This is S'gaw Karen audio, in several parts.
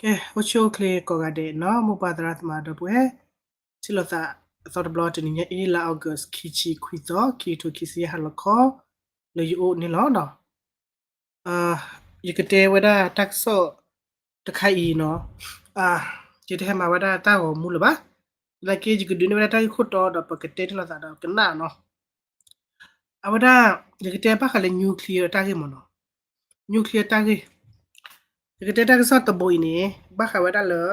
အိၣ်ဆူၣ်အိၣ်ချ့ကိးဂၤဒဲးနီၤ မိၢ်ပၢ်သရၣ်သမါဒီပုၢ်ဝဲၢ်, ထံၣ်လိာ်သးအသီတဘျီ တနံၤညါအံၤ လါ August ခံဆံခွံသီ ခံကထိခံဆံယဲၢ်ဟါလီၤခီ လၢယအိၣ်န့ၣ်လီၤနီၤ. ယကတဲဝဲဒၣ်တၢ်ကစီၣ်တခါအံၤနီၤ, ယတဟဲမၤဝဲဒၣ်တၢ်ဂီၤမူလၢၤဘၣ်. သနာ်က့ ယကဒုးနဲၣ်ဝဲဒၣ်တၢ်ဂ့ၢ်ခိၣ်တီဒီး ပကတဲထံၣ်လိာ်သးဒီးကနၣ်နီၤ. အဝဲဒၣ် ယကတဲဘၣ်ဃးလၢ nuclear တၢ်ဂ့ၢ်မ့ၢ်နီၤ, nuclear တၢ်ဂ့ၢ်. ယကတဲတၢ်ကစီၣ်တဘိအံၤန့ၣ် ဘၣ်ဃးဝဲဒၣ်လၢ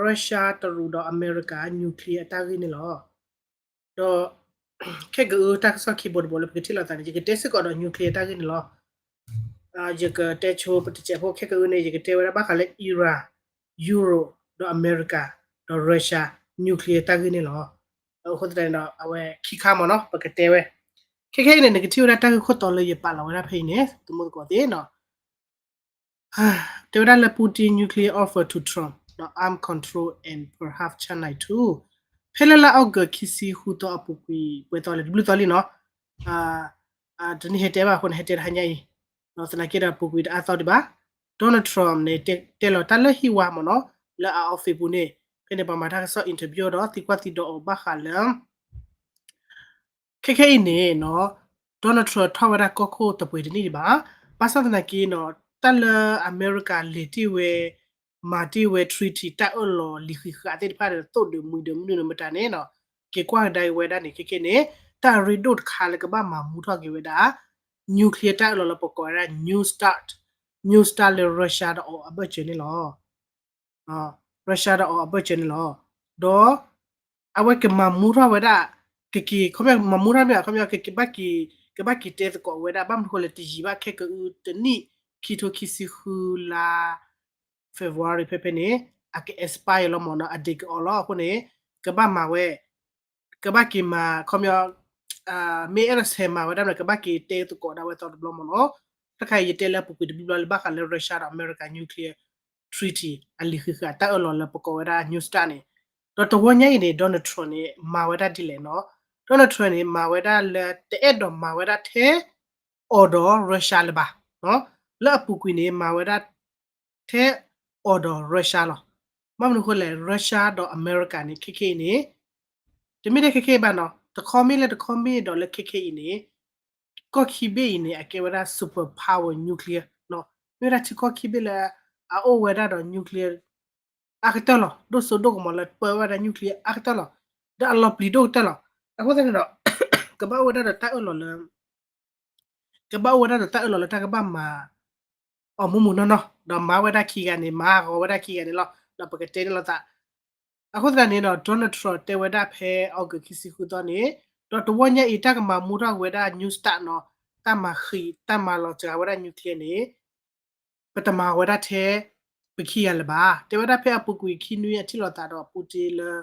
Russia တရူးဒီးအမဲရကၤ nuclear အတၢ်ဂ့ၢ်န့ၣ်လီၤ. ဒီး ခဲကၢအၢတၢ်ကစီၣ်ခံဘိတဘိလၢပကထံၣ်လိာ်သးန့ၣ် ယကတဲစ့ၢ်ကီးဒီး nuclear တၢ်ဂ့ၢ်န့ၣ်လီၤ. ယကတဲဆိပတစဲးဖိ ခဲကၢအၢန့ၣ် ယကတဲဝဲဒၣ်ဘၣ်ဃးလၢ Iran, Europe ဒီးအမဲရကၤ ဒီး Russia nuclear တၢ်ဂ့ၢ်န့ၣ်လီၤ. အဃိသတးန့ၣ်ဒီး အဝဲခံခါမ့ၢ်နီၤ ပကတဲဝဲ. ခဲခဲအံၤန့ၣ် နကထံၣ်ဝဲဒၣ်တၢ်ဂ့ၢ်ခိၣ်တီလၢယပာ်လီၤဝဲဒၣ်ဖဲအံၤန့ၣ် သမူသကိးသ့ၣ်နီၤ. တဲဝဲဒၣ်လၢ Putin nuclear offer to Trump, arm control and perhaps China too. ဖဲလၢလါ August ခံဆံဃုသီအပူၤကွံာ် ပှဲၤသီလၢတဘျုးသီလံနီၤ. တနံၤဟဲတဲဘၣ်အဃိန့ၣ် ဟဲတဲတဟါညါအံၤ, သနာ်က့ဒီးပူၤကွံာ်တအါသီဒံးဘၣ်. Donald Trump န့ၣ် တဲလီၤတၢ်လၢဟံၣ်ဝါမ့ၢ်နီၤ လၢအ office ပူၤန့ၣ် ဖဲန့ၣ်ပှၤမၤတၢ်ကစီၣ် interview ဒီးသံကွၢ်သံဒိးအီၤဘၣ်ဃးလၢ ခဲခဲအံၤန့ၣ်နီၤ Donald Trump ထီၣ်ဝဲဒၣ်ကီၢ်ခိၣ်တပှဲၤတနံၣ်ဒံးဘၣ်. ဘၣ်ဆၣ်သနာ်က့နီၤ တၢ်လၢအမဲရကၤလဲၤတ့ၢ်ဝဲ မၤတ့ၢ်ဝဲ treaty တၢ်အၢၣ်လီၤလံာ်ဃံးဃာ်သ့ၣ်တဖၣ်ဒီး သိၣ်ဒုးမှံဒုးမနုၤမတၤန့ၣ်နီၤ က့ၤကွၢ်ကဒါက့ၤဝဲဒၣ်န့ၣ် ခဲခဲန့ၣ် တၢ်အရ့ဒိၣ်တခါလၢကဘၣ်မၤမူထီၣ်က့ၤဝဲဒၣ် nuclear တၢ်အၢၣ်လီၤလၢပကိးဝဲဒၣ် New START, New START လၢ Russia ဒီးအီၤအဘၢၣ်စၢၤန့ၣ်လီၤ. Russia ဒီးအီၤအဘၢၣ်စၢၤန့ၣ်လီၤ. ဒီး အဝဲကမၤမူထီၣ်ဝဲဒၣ် ကက့ၤ ခီပညီမၤမူထီၣ်မ့ၢ် ခီပညီ ကဘၣ်က့ၤ ကဘၣ်က့ၤတဲသကိးဝဲဒၣ် ဘၣ်မနုၤဃိလဲၣ် တယံာ်ဘၣ် ခဲကအုတနံၣ် ခံထိခံဆံဃုလါ February ဖဲဖဲန့ၣ် အက expire လီၤမ့ၢ်နီၤ အ date ကအီၣ်လီၤအဃိန့ၣ် ကဘၣ်မၤဝဲ ကဘၣ်က့ၤမၤ ခီပညီ မ့ၢ်အဲၣ်ဒိးဆဲးမၤဝဲဒၣ်မ့ၢ် ကဘၣ်က့ၤတဲသကိးဒၣ်ဝဲသီတဘျီမ့ၢ်နီၤ. တခါအံၤယတဲလၢအပူၤကွံာ်တဘျီဘျီလၢဘၣ်ဃးလၢ Russia ဒီးအမဲရကၤ nuclear treaty အလံာ်ဃံးဃာ်တၢ်အၢၣ်လီၤလၢပကိးဝဲဒၣ် New START န့ၣ်, ဒီးတဝီညါအံၤန့ၣ် Donald Trump န့ၣ် မၤဝဲဒၣ်ဒ်လဲၣ်နီၤ. Donald Trump န့ၣ် မၤဝဲဒၣ်လၢတအဲၣ်ဒိးမၤဝဲဒၣ်ထဲ အီၤဒီး Russia လၢၤဘၣ်. လၢအပူၤကွံာ်န့ၣ် မၤဝဲဒၣ် ထဲအီၤဒီး Russia လီၤ. ဘၣ်မနုၤအဃိလဲၣ် Russia ဒီးအမဲရကၤန့ၣ် ခဲခဲအံၤန့ၣ် တမ့ၢ်ထဲခဲခဲအံၤဘၣ်နီၤ တခီမ့ၢ်လၢတခီမ့ၢ်ဒီးလၢခဲခဲအံၤန့ၣ် ကီၢ်ခံဘ့ၣ်အံၤန့ၣ် အကဲဝဲဒၣ် super power nuclear နီၤ မ့ၢ်ဝဲဒၣ်ထံကီၢ်ခံဘ့ၣ်လၢ အအိၣ်ဝဲဒၣ်ဒီး nuclear အါကတၢၢ်လီၤ. ဒိၣ်စိဒိၣ်ကမီၤလၢပၢဝဲဒၣ် nuclear အါကတၢၢ်လီၤ. ဒီးအလီၤပျံၤဒိၣ်ကတၢၢ်လီၤ. အဃိသတးန့ၣ်ဒီး ကဘၣ်အိၣ်ဝဲဒၣ်ဒီးတၢ်အၢၣ်လီၤလၢ ကဘၣ်အိၣ်ဝဲဒၣ်ဒီးတၢ်အၢၣ်လီၤလၢတၢ်ကဘၣ်မၤ အီၤမူမူနီၢ်နီၢ် ဒီးမၤဝဲဒၣ်ခံဂၤန့ၣ် မၤဂီၤဝဲဒၣ်ခံဂၤန့ၣ်လီၤ. ဒီးပကတဲန့ၣ်လိာ်သး အဃိသတးန့ၣ်ဒီး Donald Trump တဲဝဲဒၣ်ဖဲ August ခံဆံဃုသီန့ၣ် ဒီးတဝီညါအံၤ တၢ်ကမၤမူထီၣ်က့ၤဝဲဒၣ် New START နီၤ တၢ်မၤဃံး တၢ်မၤလီၤစှၤဝဲဒၣ် nuclear န့ၣ် ပတမၤဝဲဒၣ်ထဲ ပခံဂၤလၢၤဘၣ်. တဲဝဲဒၣ်ဖဲအပူၤကွံာ်ခံနွံအထံၣ်လိာ်သးဒီး Putin လၢ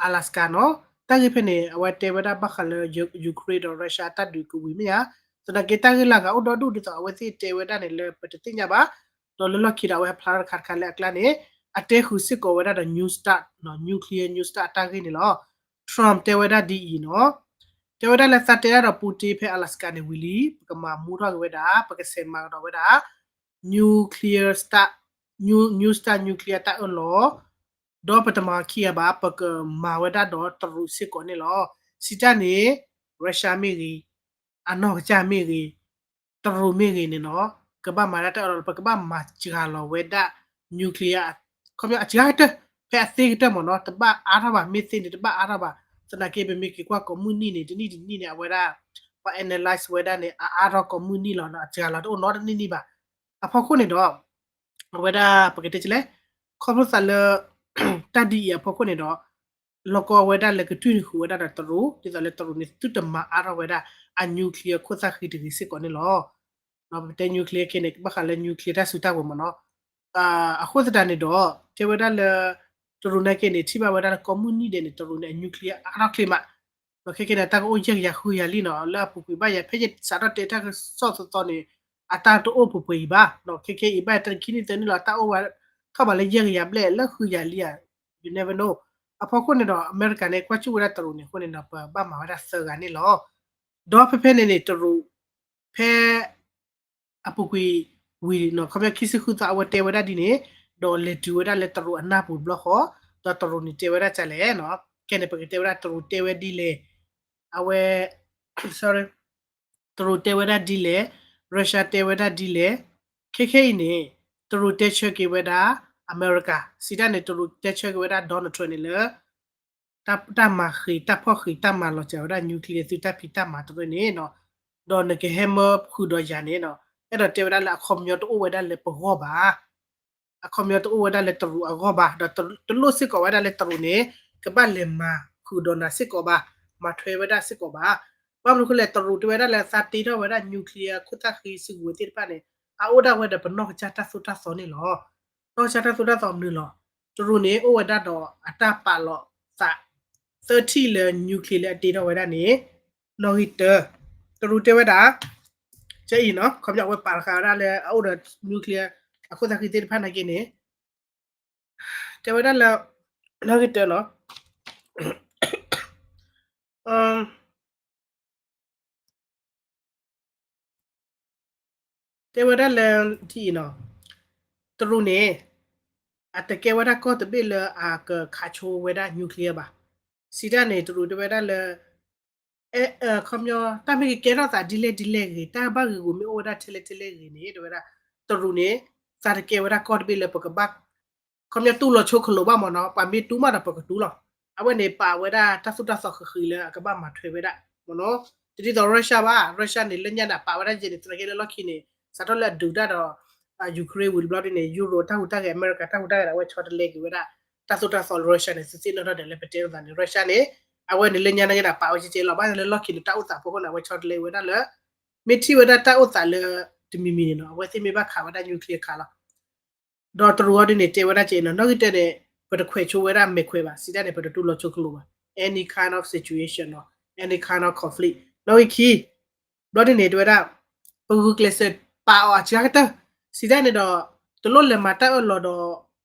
Alaska နီၤ တၢ်ဂ့ၢ်ဖဲန့ၣ် အဝဲတဲဝဲဒၣ်ဘၣ်ဃးလၢ Ukraine ဒီး Russia တၢ်ဒုးကဝံၤမ့ၢ်ဧါ, သနာ်က့တၢ်ဂ့ၢ်လၢအဂၤအိၣ်ဒီဒူၣ်ဒ်သိးအဝဲသ့ၣ်တဲဝဲဒၣ်န့ၣ်လၢပတသ့ၣ်ညါဘၣ်. ဒီးလၢလီၢ်ခံဒီးအဝဲဟဲဖျါထီၣ်တခါတခါလၢအကျါန့ၣ် အတဲဃုာ်စ့ၢ်ကီးဝဲဒၣ်ဒီး New START နီၤ nuclear New START တၢ်ဂ့ၢ်န့ၣ်လီၤ. Trump တဲဝဲဒၣ်ဒ်အံၤနီၤ တဲဝဲဒၣ်လၢသးတဲဒၣ်ဒီး Putin ဖဲ Alaska န့ၣ်ဝံၤလံ ပကမၤမူထီၣ်က့ၤဝဲဒၣ် ပကဆဲးမၤကဒီးဝဲဒၣ် nuclear START, New START nuclear တၢ်အၢၣ်လီၤ ဒီးပတမၤခံဂၤဘၣ် ပကမၤဝဲဒၣ်ဒီးတရူးစ့ၢ်ကီးန့ၣ်လီၤ. စံးတၢ်န့ၣ် Russia မ့ၢ်ဂ့ၤ, အနီၢ်ကစၢ်မ့ၢ်ဂ့ၤ, တရူးမ့ၢ်ဂ့ၤန့ၣ်နီၤ ကဘၣ်မၤဒၣ်တၢ်အၢၣ်လီၤ ပကဘၣ်မၤစှၤလီၤဝဲဒၣ် nuclear ခီပညီအစှၤကတၢၢ် ဖဲအသ့ကတၢၢ်မ့ၢ်နီၤ တဘၣ်အါထီၣ်ဘၣ် မ့ၢ်သ့န့ၣ် တဘၣ်အါထီၣ်ဘၣ်. သနာ်က့ ပမ့ၢ်က့ၤကွၢ်ကိးမုၢ်နံၤန့ၣ် တနံၣ်တနံၣ်န့ၣ် အဝဲဒၣ် ပှၤ analyze ဝဲဒၣ်န့ၣ် အအါထီၣ်ကိးမုၢ်နံၤလီၤ အစှၤလီၤတအိၣ်နီတနံၣ်နံၣ်ဘၣ်. အဖီခိၣ်န့ၣ်ဒီး အဝဲဒၣ်ပကတဲလဲၣ် ခီဖျိသးလၢ တၢ်ဒ်အံၤအဖီခိၣ်န့ၣ်ဒီး လီၢ်ကီဝဲဒၣ်လၢကတွံၢ်ဃုာ်ဝဲဒၣ်ဒီးတရူး ဒ်သိးလၢတရူးန့ၣ် သုတမၤအါထီၣ်ဝဲဒၣ် အ nuclear ခိၣ်သၣ်ဃံတဂ့ၤစ့ၢ်ကီးန့ၣ်လီၤ. ပတဲ nuclear ခဲန့ၣ် ဘၣ်ဃးလၢ nuclear တၢ်စုတၢ်ဝဲၤမ့ၢ်နီၤ. အဃိသတးန့ၣ်ဒီး တဲဝဲဒၣ်လၢ တရူးနာ်က့န့ၣ် ထံၣ်ဘၣ်ဝဲဒၣ်လၢကိးမုၢ်နံၤဒဲးန့ၣ် တရူးန့ၣ် အ nuclear အါထီၣ်ချ့မး ဒီးခဲခဲန့ၣ် တၢ်ကအိၣ်ယဲၢ်ကယၤဃုကယၤလံနီၤ လၢအပူၤကွံာ်ဘၣ်ယၤ ဖဲယစးထီၣ်တဲတၢ်ကစီၣ်သီသီန့ၣ် အတၢ်တအိၣ်ပှဲၤပှဲၤအံၤဘၣ်. ခဲခဲအံၤဘၣ်တၢ်ခံနံၣ်သၢနံၣ်လီၤ တၢ်အိၣ်ဝဲထီၣ်ဘးလၢယဲၢ်ကယၤဘျဲၣ်လၢဃုကယၤလံဧါ you never know. အဖီခိၣ်န့ၣ်ဒီး အမဲရကၤန့ၣ် ကွၢ်စူၣ်ဝဲဒၣ်တရူးန့ၣ်အဃိန့ၣ်ဒီး ပဘၣ်မၤဝဲဒၣ်သၢဂၤန့ၣ်လီၤ. ဒီးဖဲဖဲန့ၣ်န့ၣ် တရူး ဖဲ အပူၤကွံာ်ဝံၤနီၤ ခီပညီခံဆံဃုသီအဝဲတဲဝဲဒၣ်ဒ်န့ၣ် ဒီးလဲၤတုၤဝဲဒၣ်လၢတရူးအနၢ်ပူၤတဘျီဃီ, ဒီးတရူးန့ၣ်တဲဝဲဒၣ်ဒ်လဲၣ်နီၤ, ခဲန့ၣ် ပကတဲဝဲဒၣ်တရူးတဲဝဲဒ်လဲၣ်, အဝဲ sorry, တရူးတဲဝဲဒၣ်ဒ်လဲၣ်, Russia တဲဝဲဒၣ်ဒ်လဲၣ်, ခဲခဲအံၤန့ၣ် တရူးတဲဆၢက့ၤဝဲဒၣ် အမဲရကၤ, စံးတၢ်န့ၣ် တရူးတဲဆၢက့ၤဝဲဒၣ် Donald Trump န့ၣ်လၢ တၢ်မၤဃံး တၢ်ဖီၣ်ဃံး တၢ်မၤလီၤစၢၤဝဲဒၣ် nuclear သုတၢ်ဖံးတၢ်မၤတရၢန့ၣ်နီၤ, ဒီးနကဟဲမၢဃုာ်ဒီးယၤန့ၣ်နီၤ, အဲၣ်ဒိးတဲဝဲဒၣ်လၢအခီပညီတအိၣ်ဝဲဒၣ်လၢပဂီၢ်ဘၣ် အခီပညီတအိၣ်ဝဲဒၣ်လၢတရူးအဂီၢ်ဘၣ်, ဒီးတလိၣ်စ့ၢ်ကီးဝဲဒၣ်လၢတရူးန့ၣ် ကဘၣ်လဲၤမၤဃုာ်ဒီးနၤစ့ၢ်ကီးဘၣ်, မၤထွဲဝဲဒၣ်စ့ၢ်ကီးဘၣ်. ဘၣ်မနုၤအဃိလဲၣ်, တရူးတဲဝဲဒၣ်လၢသးတ့ထီၣ်ဝဲဒၣ် nuclear ခိၣ်သၣ်ဃံစုကဝဲၤသ့ၣ်တဖၣ်န့ၣ် အအိၣ်ဒၣ်ဝဲဒီးပနီၢ်ကစၢ်တၢ်သိၣ်တၢ်သီန့ၣ်လီၤ. နီၢ်ကစၢ်တၢ်သိၣ်တၢ်သီမနုၤလီၤ. တရူးန့ၣ်အိၣ်ဝဲဒၣ်ဒီးအတၢ်ပာ်လီၤသး သၢထံၣ်လၢ nuclear လၢအတ့ထီၣ်ဝဲဒၣ်န့ၣ်, နီၣ်ဂံၢ်တၢ, တရူးတဲဝဲဒၣ် ကဲအံၤနီၤ, ခီပညီအဝဲပာ်လီၤဃာ်ဝဲဒၣ်လၢအအိၣ်ဒီး nuclear အခိၣ်သၣ်ဃံသ့ၣ်တဖၣ်နာ်က့န့ၣ် တဲဝဲဒၣ်လၢ နီၣ်ဂံၢ်တၢနီၤ တဲဝဲဒၣ်လၢ ထံၣ်အံၤနီၤ, တရူးန့ၣ် အတကဲဝဲဒၣ်ကီၢ်တဘ့ၣ်လၢအကခးဆိဝဲဒၣ် nuclear ဘၣ်. စံးတၢ်န့ၣ် တရူးတဲဝဲဒၣ်လၢ ခီပညီ တၢ်မ့ၢ်ကကဲထီၣ်သးဒ်လဲၣ်ဒ်လဲၣ်ဂ့ၤ, တၢ်ဘၣ်ဂ့ၤဂူာ်မ့ၢ်အိၣ်ဝဲဒၣ်ထဲလဲၣ်ထဲလဲၣ်ဂ့ၤန့ၣ် တဲဝဲဒၣ် တရူးန့ၣ် သးတကဲဝဲဒၣ်ကီၢ်တဘ့ၣ်လၢပကဘၣ် ခီပညီတူၢ်လိာ်ဆိကမိၣ်ဘၣ်မ့ၢ်နီၤ, ပှၤမ့ၢ်တူၢ်မးဒီးပကတူၢ်လီၤ. အဝဲန့ၣ်ပာ်ဝဲဒၣ်တၢ်သိၣ်တၢ်သီဃံးဃံးလၢအကဘၣ်မၤထွဲဝဲဒၣ်မ့ၢ်နီၤ. တဒ်သိး Russia ဘၣ်, Russia န့ၣ် လၢညါန့ၣ် ပာ်ဝဲဒၣ်ယဲန့ၣ် သနာ်က့လၢလီၢ်ခံန့ၣ် စးထီၣ်လၢအဒုးတၢ်ဒီး Ukraine ဝံၤတဘျီဒ်န့ၣ် Europe တၢ်ဟူးတၢ်ဂဲၤ အမဲရကၤတၢ်ဟူးတၢ်ဂဲၤဒီး အဝဲဆီတလဲက့ၤဝဲဒၣ် တၢ်သိၣ်တၢ်သီလၢ Russia န့ၣ် သုသ့ၣ်နီၣ်ထီၣ်ဒဲးလၢပတဲလိာ်သးန့ၣ် Russia န့ၣ် အဝဲန့ၣ်လၢညါန့ၣ် ပာ်ဝဲကဲကဲလီၤ. ဘၣ်လၢလီၢ်ခံန့ၣ် တၢ်အိၣ်သးဖီခိၣ်န့ၣ် အဝဲဆီတလဲဝဲဒၣ်လၢ မ့ၢ်ထံၣ်ဝဲဒၣ်တၢ်အိၣ်သးလၢတမံၤမံၤန့ၣ်နီၤ အဝဲသ့ၣ်မ့ၢ်ဘၣ်ခးဝဲဒၣ် nuclear ခးလီၤ. ဒီးတရူးအီၤဒ်န့ၣ် တဲဝဲဒၣ်ကဲနီၤ, နီၣ်ဂံၢ်တၢန့ၣ် ပတခွဲးဆိဝဲဒၣ်မဲာ်ခွဲးဘၣ်, စံးတၢ်န့ၣ် ပတတူၢ်လိာ်ဆိကမိၣ်ဘၣ်, any kind of situation နီၤ, any kind of conflict. နီၣ်ဂံၢ်ခံ ဘျီဒ်န့ၣ် တဲဝဲဒၣ် ပဂုာ်ကျဲးစၢးပာ်အီၤအစှၤကတၢၢ်, စံးတၢ်န့ၣ်ဒီး တလိၣ်လဲၤမၤတၢ်အၢၣ်လီၤဒီး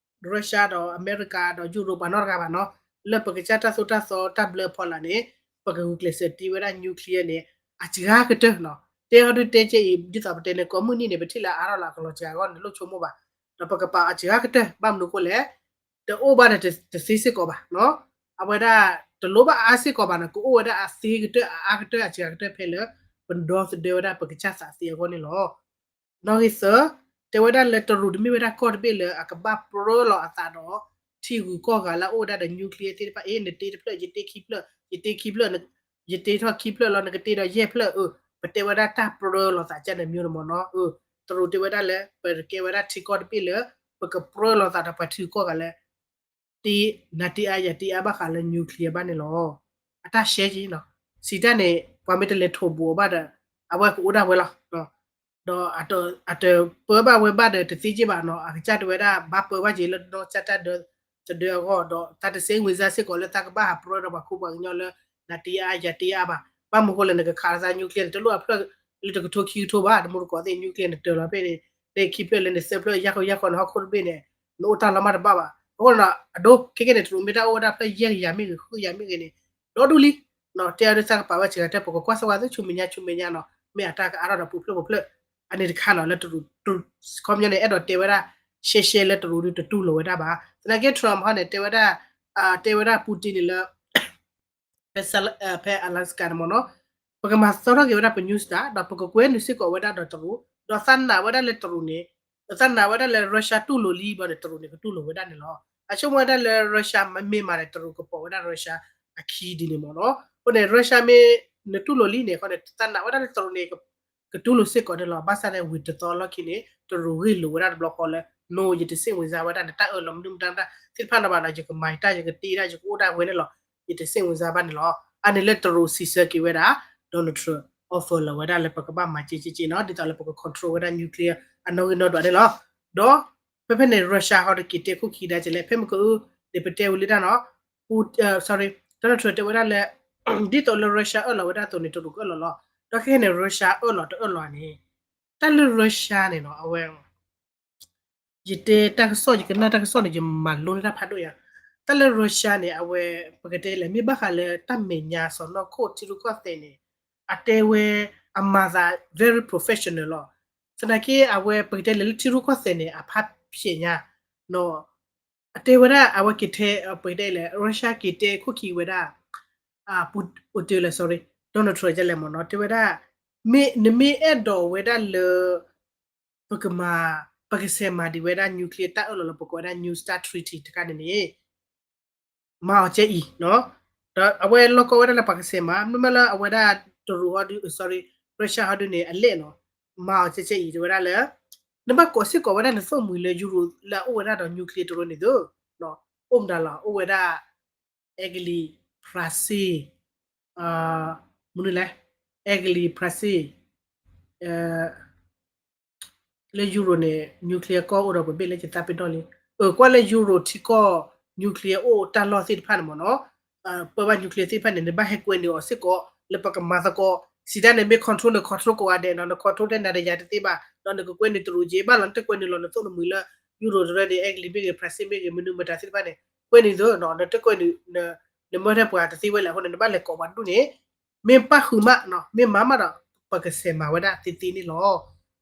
Russia ဒီးအမဲရကၤဒီး Europe ပှၤနီတဂၤဘၣ်နီၤ, လၢပကစၢ်တၢ်သိၣ်တၢ်သီတၢ်ဘျၢအဖီလာ်န့ၣ် ပကဂုာ်ကျဲးစၢးတ့ဝဲဒၣ် nuclear န့ၣ် အစှၤကတၢၢ်နီၤ. တဲအီၤဒုးတဲကဲအံၤ ဒ်သိးပတဲန့ၣ် ကိးမုၢ်နံၤန့ၣ် ပထံၣ်လၢအအါထီၣ်လီၤအကလီၤစှၤအဂီၢ်န့ၣ် လိၣ်ဆိကမိၣ်ဘၣ်, ဒီးပကပာ်အီၤအစှၤကတၢၢ် ဘၣ်မနုၤအဃိလဲၣ် တအိၣ်ဘၣ်ဒီးတသ့စ့ၢ်ကီးဘၣ်နီၤ, အဝဲဒၣ်တလိၣ်ဘၣ်အါစ့ၢ်ကီးဘၣ်နီၤ, ကအိၣ်ဝဲဒၣ်အသ့ကတၢၢ်အအါကတၢၢ်အစှၤကတၢၢ်ဖဲလၢ ပဒီသဒၢဝဲဒၣ်ပကစၢ်သးသ့အဂီၢ်န့ၣ်လီၤ. နီၣ်ဂံၢ်သၢ, တဲဝဲဒၣ်လၢတရူးတမ့ၢ်ဝဲဒၣ်ကီၢ်တဘ့ၣ်လၢအကဘၣ်ပြၢလီၤအသးဒီး ထံဂုၤကီၢ်ဂၤလၢအအိၣ်ဝဲဒၣ်ဒီး nuclear သ့ၣ်တဖၣ်အံၤ နတ့တဖျၢၣ် ယတ့ခံဖျၢၣ် ယတ့ခံဖျၢၣ် ယတ့ထီၣ်ခံဖျၢၣ်လီၤ နကတ့ဒီးယဲၢ်ဖျၢၣ်အၢ, ပတဲဝဲဒၣ်တၢ်ပြၢလီၤသးကန့ၣ်မ့ၢ်တမ့ၢ်နီၤ, တရူးတဲဝဲဒၣ်လၢ ပတကဲဝဲဒၣ်ထံကီၢ်တဘ့ၣ်လၢ ပကပြၢလီၤသးဒီးပှၤထံဂုၤကီၢ်ဂၤလၢ တ့ နၤတ့အါယၤတ့အါဘၣ်ဃးလၢ nuclear ဘၣ်န့ၣ်လီၤ. အတၢ်ရှဲက့နီၤ, စံးတၢ်န့ၣ် ပှၤမ့ၢ်တလဲၤထိးဘူးအီၤဘၣ်ဒီး အဝဲကအိၣ်ဒၣ်ဝဲလီၤ. ဒီးအတပၢဘၣ်ဝဲဘၣ်ဒီးတသ့က့ဘၣ်နီၤ, အကစၢ်တဲဝဲဒၣ် ဘၣ်ပၢဘၣ်က့ၤလၢနီၢ်ကစၢ်တၢ်ဒၢသဒၢအဂီၢ် ဒီးတၢ်တဆဲးဝံၤစၢ်စ့ၢ်ကီးလၢတၢ်ကဘၣ်ဟးပြၢဒီးပှၤခိပှၤကညီလၢ နၤတ့အါယၤတ့အါဘၣ်. ဘၣ်မနုၤအဃိလဲၣ် နကခးလီၤသး nuclear န့ၣ် တလိၣ်အဖျၢၣ်လၢတကထိခံကထိဘၣ်, တမူတကိးသ့ၣ် nuclear န့ၣ်တၢၤလီၤဖဲန့ၣ် လၢခံဖျၢၣ်လၢနသၢဖျၢၣ် ယၢ်ဃီယၢ်ဃီန့ၣ် ဟီၣ်ခိၣ်တဘ့ၣ်န့ၣ် နအိၣ်တၢ်လီၤမၢ်တဘၣ်ဘၣ်. အဃိဒီး အဒိ ခဲကနံၣ်န့ၣ် တရူးမ့ၢ်တၢ်အိၣ်ဝဲဒၣ်ဖျၢၣ်ယဲၢ်ကယၤမ့ၢ်ဂ့ၤ ဃုကယၤမ့ၢ်ဂ့ၤန့ၣ် ဒီဒူၣ်လံ တဲအီၤဒ်သးကပာ်ဝဲစှၤကတၢၢ် ပကကွၢ်စၢၤဝဲသုဆူမဲာ်ညါဆူမဲာ်ညါနီၤ, မ့ၢ်အတၢ်ကအါထီၣ်ဒီးပူၤဖျၢၣ်ပူၤဖျၢၣ် အန့ၣ်တခါနီၤ လၢတရူး ခီပညီန့ၣ် အဲၣ်ဒိးတဲဝဲဒၣ် ရှဲရှဲလၢတရူးဒုးတတူၢ်လိာ်ဝဲဒၣ်ဘၣ်. သနာ်က့ Trump ဟီန့ၣ် တဲဝဲဒၣ် တဲဝဲဒၣ် Putin န့ၣ်လၢ ဖဲ ဖဲ Alaska န့ၣ်မ့ၢ်နီၤ, ပကမၤသီထီၣ်က့ၤဝဲဒၣ်ပ news တၢ် ဒီးပကကွဲနုာ်စ့ၢ်ကီးဝဲဒၣ်ဒီးတရူး, ဒီးသးနာ်ဝဲဒၣ်လၢတရူးန့ၣ်, သးနာ်ဝဲဒၣ်လၢ Russia တူၢ်လိာ်လံဘျီန့ၣ် တရူးန့ၣ် ကတူၢ်လိာ်ဝဲဒၣ်န့ၣ်လီၤ. အဆိကမိၣ်ဝဲဒၣ်လၢ Russia မ့ၢ်မၤန့ၣ် တရူးကပိာ်ဝဲဒၣ် Russia အခံဒ်န့ၣ်မ့ၢ်နီၤ. အဃိန့ၣ် Russia မ့ၢ်နတူၢ်လိာ်လံန့ၣ် အဃိန့ၣ် သးနာ်ဝဲဒၣ်လၢတရူးန့ၣ် ကတူၢ်လိာ်စ့ၢ်ကီးန့ၣ်လီၤ. ဘၣ်ဆၣ်န့ၣ် ဝံၤတသီလီၢ်ခံန့ၣ် တရူးဂ့ၢ်လိာ်ဝဲဒၣ်တဘျီဃီလၢ no ယတဆ့ၣ်ဝင်စားဝဲဒၣ်နတၢ်အၢၣ်လီၤမနုၤမတၤမတၤသ့ၣ်တဖၣ်နီၤဘၣ်နီၤ, ယကမၤယတၢ် ယကတ့တၢ် ယကအိၣ်ဒၣ်ဝဲန့ၣ်လီၤ. ယတဆ့ၣ်ဝင်စားဘၣ်န့ၣ်လီၤ. အန့ၣ်လၢတရူးစံးဆၢက့ၤဝဲဒၣ် Donald Trump offer လီၤဝဲဒၣ်လၢပကဘၣ်မၤကဲကဲကဲနီၤ, ဒ်သိးလၢပက control ဝဲဒၣ် nuclear အနီၣ်ဂံၢ်နီၣ်ဒွးန့ၣ်လီၤ. ဒီး ဖဲဖဲန့ၣ် Russia ဟီတက့ၤတဲခိၣ်ခံဒါကလဲၣ် ဖဲမကၢအၢ န့ၣ်ပတဲဝံၤလံတၢ်နီၤ, ပူ sorry, Donald Trump တဲဝဲဒၣ်လၢ ဒ်သိးလၢ Russia အၢၣ်လီၤဝဲဒၣ်အသိးန့ၣ် တရူးကအၢၣ်လီၤလီၤ. ဒီးခဲခဲန့ၣ် Russia အၢၣ်လီၤတအၢၣ်လီၤန့ၣ် တၢ်လၢ Russia န့ၣ်နီၤ အဝဲ ယတဲတၢ်ကစီၣ် ယကနၣ်တၢ်ကစီၣ်န့ၣ် ယမၤလိတၢ်ဖးဒိၣ်ယၤ. တၢ်လၢ Russia န့ၣ် အဝဲ ပကတဲလဲၣ် မ့ၢ်ဘၣ်ဃးလၢတၢ်မဲာ်ညါစီၢ်နီၤခိၣ်ထံရူၢ်ကီၢ်သဲးန့ၣ် အတဲဝဲ အမၤသး very professional လီၤ. သနာ်က့ အဝဲပကတဲလဲၣ်လၢထံရူၢ်ကီၢ်သဲးန့ၣ် အဖးဖျဲးညါ အတဲဝဲဒၣ်အဝဲက့ၤတဲ ပတဲလဲၣ် Russia က့ၤတဲခိၣ်ခံဝဲဒၣ် Putin လၢ sorry, Donald Trump ဒ်လဲၣ်မ့ၢ်နီၤ တဲဝဲဒၣ် နမ့ၢ်အဲၣ်ဒိးဝဲဒၣ်လၢ ပကမၤ ပကဆဲးမၤဒံးဝဲဒၣ် nuclear တၢ်အၢၣ်လီၤလၢပကိးဝဲဒၣ် New START Treaty တခါန့ၣ်န့ၣ် မၤအီၤကဲအံၤနီၤ ဒီးအဝဲလီၢ်ကီဝဲဒၣ်လၢပှၤကဆဲးမၤ မ့မ့ၢ်လၢအဝဲဒၣ်တရူးဟီဒုး sorry, Russia ဟီဒုးန့ၣ် အလဲၣ်နီၤ မၤအီၤကဲကဲအံၤ တဲဝဲဒၣ်လၢ နဘၣ်ကိးစ့ၢ်ကီးဝဲဒၣ်နသိၣ်မှံၤလၢ Euro လၢအအိၣ်ဝဲဒၣ်ဒီး nuclear တရူးန့ၣ်သ့ အိၣ်မတၤလီၤ အိၣ်ဝဲဒၣ် အဲကလံး ဖရၣ်စ့ၣ် မနုၤလဲၣ် အဲကလံး ဖရၣ်စ့ၣ် လၢ Euro န့ၣ် nuclear ကီၢ်အိၣ်ဒီးပဘ့ၣ်လၢယသးပ့ၤနီၣ်လံ အၢ ကွၢ်လၢ Euro ထံကီၢ် nuclear အိၣ်တၢ်လီၢ်သ့ၣ်တဖၣ်န့ၣ်မ့ၢ်နီၤ ပၢဘၣ် nuclear သ့ၣ်တဖၣ်န့ၣ် နဘၣ်ဟဲကွဲနုာ်အီၤစ့ၢ်ကီး လၢပကမၤသကိး စံးတၢ်န့ၣ်မ့ၢ် control န့ၣ် control ကိးဂၤဒဲးနီၤ န control ထဲနၤဒီးယၤတသ့ဘၣ် ဒီးနကကွဲနုာ်တရူးက့ဘၣ်လီၤ နတကွဲနုာ်လီၤနသိၣ်နမှံၤလၢ Euro တရၢန့ၣ် အဲကလံးမ့ၢ်ဂ့ၤ ဖရၣ်စ့ၣ်မ့ၢ်ဂ့ၤ မနုၤမတၤသ့ၣ်တဖၣ်န့ၣ် ကွဲနုာ်သ့နီၤ နတကွဲနုာ် နမၢထဲပှၤတသ့ဝဲလဲၣ်အဃိန့ၣ် နဘၣ်လဲၤကိးပှၤဒူၣ်န့ၣ် မ့ၢ်ပၣ်ဃုာ်မး မ့ၢ်မၤမးဒီး ပကဆဲးမၤဝဲဒၣ်သ့သ့န့ၣ်လီၤ.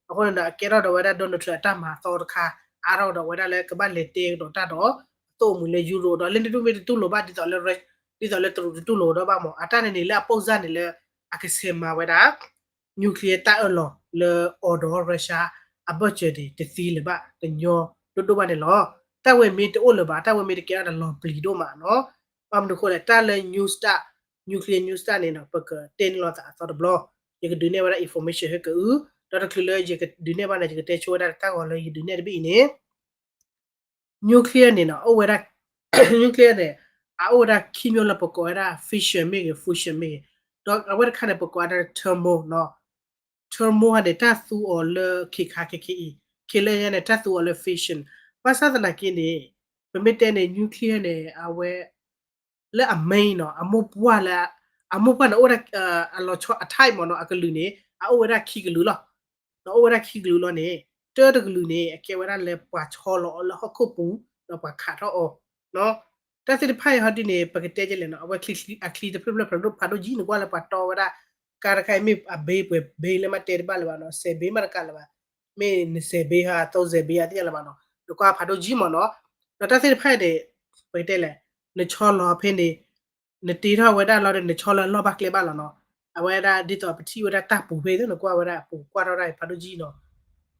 အဃိန့ၣ်ဒီး အကဲထီၣ်ဒီးဝဲဒၣ် Donald Trump အတၢ်မၤအသီတခါ အါထီၣ်ဒီးဝဲဒၣ်လၢကဘၣ်လဲၤတဲကဒီးတၢ်ဒီး အသိၣ်အမှံၤလၢ Euro ဒီးလၢနဒူၣ်မ့ၢ်တတူၢ်လိာ်ဘၣ် ဒ်သိးလၢ ဒ်သိးလၢတရူးတတူၢ်လိာ်ဒီးဘၣ်မး အတၢ်န့ၣ်န့ၣ်လၢအပိၢ်စၢ်န့ၣ်လၢ အကဆဲးမၤဝဲဒၣ် nuclear တၢ်အၢၣ်လီၤလၢအီၤဒီး Russia အဘၢၣ်စၢၤန့ၣ် တသ့လၢၤဘၣ် တညီဒိၣ်ဒိၣ်ဘၣ်န့ၣ်လီၤ. တၢ်ဝဲမ့ၢ်တအိၣ်လၢၤဘၣ် တၢ်ဝဲမ့ၢ်တကဲထီၣ်ဒီးလီၤပျံၤဒိၣ်မးနီၤ ဘၣ်မနုၤအဃိလဲၣ် တၢ်လၢ New START, nuclear New START န့ၣ်နီၤ ပကတဲန့ၢ်လိာ်သးအသီတဘျီ ယကဒုးနဲၣ်ဝဲဒၣ် information ဟဲက့ၤအု ဒီးတချုးလၢယကဒုးနဲၣ်ဘၣ်န့ၣ် ယကတဲဆိဝဲဒၣ်တၢ်ဂီၤလၢယဒုးနဲၣ်တဘ့ၣ်အံၤန့ၣ် nuclear န့ၣ်နီၤ အိၣ်ဝဲဒၣ် nuclear န့ၣ် အအိၣ်ဝဲဒၣ်ခံမျိုးလၢပကိးဝဲဒၣ် fission မ့ၢ်ဂ့ၤ fusion မ့ၢ်ဂ့ၤ ဒီးအဝဲတခါန့ၣ် ပကိးဝဲဒၣ် thermal နီၤ thermal ဟါန့ၣ် တၢ်သူအီၤလၢခ့ခါခဲခဲအံၤ ခဲလၢာ်ညါန့ၣ် တၢ်သူအီၤလၢ fission ဘၣ်ဆၣ်သနာ်က့န့ၣ် ပမ့ၢ်တဲန့ၣ် nuclear န့ၣ် အဝဲ လၢအ main နီၤ အမိၢ်ပှၢ်လၢ အမိၢ်ပှၢ်န့ၣ်အိၣ်ဝဲဒၣ် အလီၤဆီအ type မ့ၢ်နီၤ အကလုာ်န့ၣ် အအိၣ်ဝဲဒၣ်ခံကလုာ်လီၤ. ဒီးအိၣ်ဝဲဒၣ်ခံကလုာ်လီၤန့ၣ် တၢတကလုာ်န့ၣ် အကဲဝဲဒၣ်လၢပှၤဆီလီၤအီၤလၢဟီၣ်ခိၣ်ပူၤ ဒီးပှၤခးထီၣ်အီၤ တၢ်သ့ၣ်တဖၣ်အံၤဟီဒ်န့ၣ် ပကတဲကလဲၣ်နီၤ အဝဲအချံတဖျၢၣ်ဖျၢၣ်ဖးဒိၣ်ကံ နကွၢ်လၢပှၤတီဝဲဒၣ် ကါတခါအံၤမ့ၢ်အဘ့ပှဲၤဘ့လၢမ့ၢ်တဲတဘၣ်လၢၤဘၣ်နီၤ စဲးဘ့မးတကးလၢၤဘၣ် မ့ၢ်နစဲးဘ့ဟါ သီစဲးဘ့ဟါသ့ၣ်ညါလၢၤဘၣ်နီၤ နကွၢ်ဖးဒိၣ်ကံမ့ၢ်နီၤ ဒီးတၢ်သ့ၣ်တဖၣ်အံၤန့ၣ် ပကတဲလဲၣ် နဆီလီၤဖဲန့ၣ် နတ့ထီၣ်ဝဲဒၣ်လီၤဒီး နဆီလီၤလီၢ်ဘၣ်ကျဲဘၣ်လီၤနီၤ အဝဲဒၣ်ဒ်သိးပထံၣ်ဝဲဒၣ်တၢ်ပူၤဖဲသ့ၣ် နကွၢ်ဝဲဒၣ်အပူၤကွၢ်ထီၣ်ဒၣ်ဖးဒိၣ်ကံနီၤ